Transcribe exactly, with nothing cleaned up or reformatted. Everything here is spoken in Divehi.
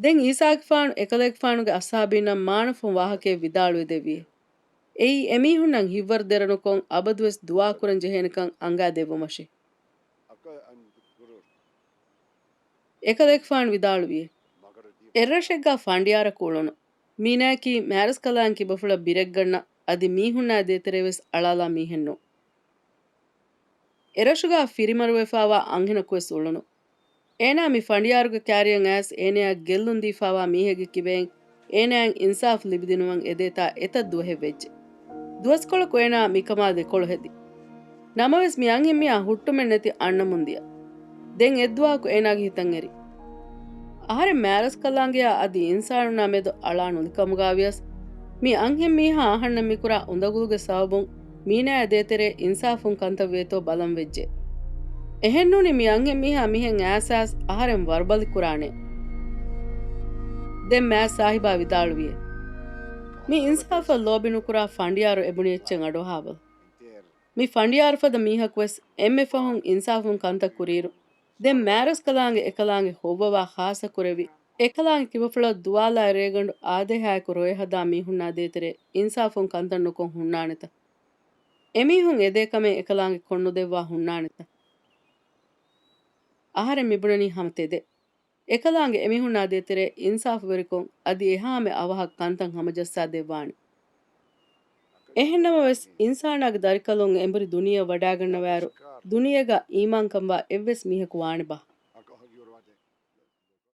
ދެން އީސާގެފާނު އެކަލޭގެފާނުގެ އަޞްޙާބީންނަށް މާނަފުން ވާހަކައެއް ވިދާޅުވެ ދެއްވިއޭ. އެއީ އެމީހުންނަށް ހިތްވަރު ދެރަނުކޮށް އަބަދުވެސް ދުޢާ ކުރަން ޖެހޭނެކަން އަންގާ ދެއްވުމަށޭ. އެކަލޭގެފާނު ވިދާޅުވިއޭ. އެއްރަށެއްގާ ފަނޑިޔާރަކު އުޅުނު. މީނާއަކީ މާރަސްކަލާނގެ ކިބަފުޅަށް ބިރެއްގަންނަ އަދި މީހުންނާ ދޭތެރޭވެސް އަޅާލާ މީހެއްނޫން. އެރަށުގާ ފިރިމަރުވެފާވާ އަންހެނަކުވެސް އުޅުނު. އޭނާ މި ފަނޑިޔާރުގެ ކާރިޔަށް އައިސް އޭނަޔަށް ގެއްލުން ދީފާވާ މީހެއްގެ ކިބައިން އޭނަޔަށް އިންސާފު ލިބިދިނުމަށް އެދޭތާ އެތައް ދުވަހެއް ވެއްޖެ. ދުވަސްކޮޅަކު އޭނާ މިކަމާ ދެކޮޅު ހެދި. ނަމަވެސް މި އަންހެންމީހާ ހުއްޓުމެއް ނެތި އަންނަމުން ދިޔަ. ދެން އެއްދުވަހަކު އޭނާގެ ހިތަށް އެރި. އަހަރެން މާރަސްކަލާނގެޔާ އަދި އިންސާނުންނާ މެދު އަޅާ ނުލިކަމުގާ ވިޔަސް، މި އަންހެންމީހާ އަހަންނަށް މިކުރާ އުނދަގުލުގެ ސަބަބުން މީނާއާ ދޭތެރޭ އިންސާފުން ކަންތައް ވޭތޯ ބަލަން ވެއްޖެ. އެހެންނޫނީ މި އަންހެންމީހާ މިހެން އައިސް އަހަރެން ވަރުބަލި ކުރާނެ. ދެން މާތް ސާހިބާ ވިދާޅުވިއޭ. މި އިންސާފަށް ލޯބި ނުކުރާ ފަނޑިޔާރު އެބުނި އެއްޗެއް އަޑުއަހާބަލަ. މި ފަނޑިޔާރު ފަދަ މީހަކުވެސް އެންމެ ފަހުން އިންސާފުން ކަންތައް ކުރިއިރު، ދެން މާރަސްކަލާނގެ އެކަލާނގެ ހޮއްވަވާ ޚާއްޞަ ކުރެވި، އެކަލާނގެ ކިބަފުޅަށް ދުވާލާއިރު ރޭގަނޑު އާދޭހާއެކު ރޮއެ ހަދާ މީހުންނާ ދޭތެރޭ އިންސާފުން ކަންތައް ނުކޮށް ހުންނާނެތަ؟ އެމީހުން އެދޭ ކަމެއް އެކަލާނގެ ކޮށްނުދެއްވާ ހުންނާނެތަ؟ އަހަރެން މިބުނަނީ ހަމަ ތެދެއް. އެކަލާނގެ އެމީހުންނާ ދޭތެރޭ އިންސާފުވެރިކޮށް އަދި އެހާމެ އަވަހަށް ކަންތައް ހަމަޖައްސާ ދެއްވާނެ. އެހެންނަމަވެސް، އިންސާނާގެ ދަރިކަލުން އެނބުރި ދުނިޔެއަށް ވަޑާގަންނަވާއިރު، ދުނިޔޭގަ އީމާންކަންވާ އެއްވެސް މީހަކު ވާނެބާ؟